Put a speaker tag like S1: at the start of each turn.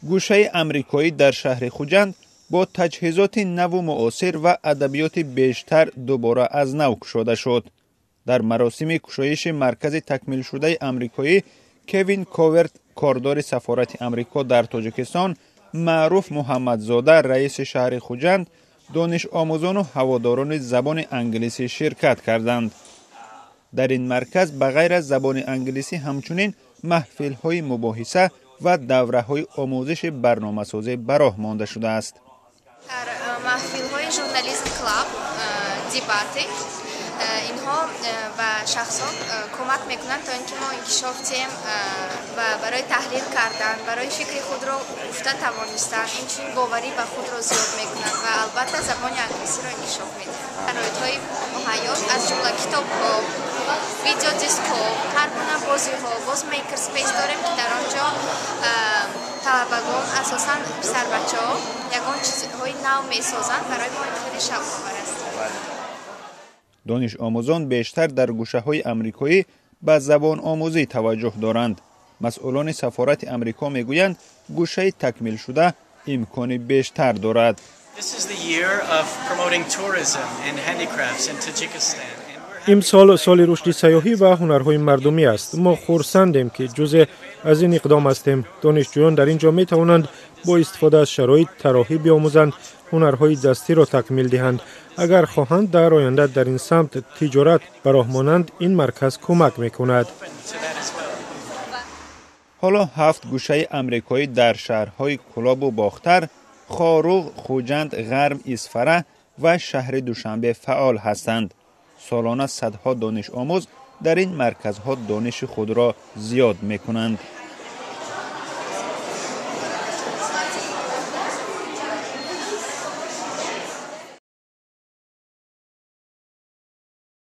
S1: Гӯшаи амрикоӣ дар шаҳри Хуҷанд бо таҷҳизоти наву муосир ва адабиёти бештар дубора аз нав кушода шуд. Дар маросими кушоиши маркази такмилшудаи амрикоӣ Кевин Коверт, кордори сафорати Амрико дар Тоҷикистон, Маъруф Муҳаммадзода, раиси шаҳри Хуҷанд, донишомӯзону ҳаводорони забони англисӣ ширкат карданд. Дар ин марказ ба ғайр аз забони англисӣ ҳамчунин маҳфилҳои мубоҳиса ва давраҳои омӯзиши барномасозӣ ба роҳ монда шудааст.
S2: Дар маҳфилҳои Journalism Club, дебаты, инҳо ба шахсон кӯмак мекунанд, то ин ки мо инкишоф диҳем ва барои таҳлил кардан, барои фикри худро гуфта тавонистан, инчунин боварӣ ба худро зиёд мекунад ва албатта забони англисиро инкишоф медиҳад. Шароитҳои муҳайё, аз ҷумла китобҳо, видеодискҳо, ҳар гуна бозиҳо. Боз maker space дорем, ки дар он ҷо талабагон, асосан писарбачаҳо, ягон чизҳои нав месозанд. Барои мо ин хеле шавқовар аст.
S1: Донишомӯзон бештар дар гӯшаҳои амрикоӣ ба забономӯзӣ таваҷҷӯҳ доранд. Масъулони сафорати Амрико мегӯянд, гӯшаи такмилшуда имкони бештар дорад.
S3: This is the year of promoting tourism and handicrafts in Tajikistan.
S4: Имсол соли рушди сайёҳӣ ва ҳунарҳои мардумӣ аст. Мо хурсандем, ки ҷузъе аз ин иқдом ҳастем. Донишҷӯён дар ин ҷо метавонанд бо истифода аз шароит тарроҳӣ биомӯзанд, ҳунарҳои дастиро такмил диҳанд. Агар хоҳанд, дар оянда дар ин самт тиҷорат ба роҳ монанд, ин марказ кӯмак мекунад.
S3: To that as well.
S1: Ҳоло ҳафт гӯшаи амрикоӣ дар шаҳрҳои Кӯлобу Бохтар, Хоруғ, Хуҷанд, Ғарм, Исфара ва шаҳри Душанбе фаъол ҳастанд. Солона садҳо донишомӯз дар ин марказҳо дониши худро зиёд мекунанд.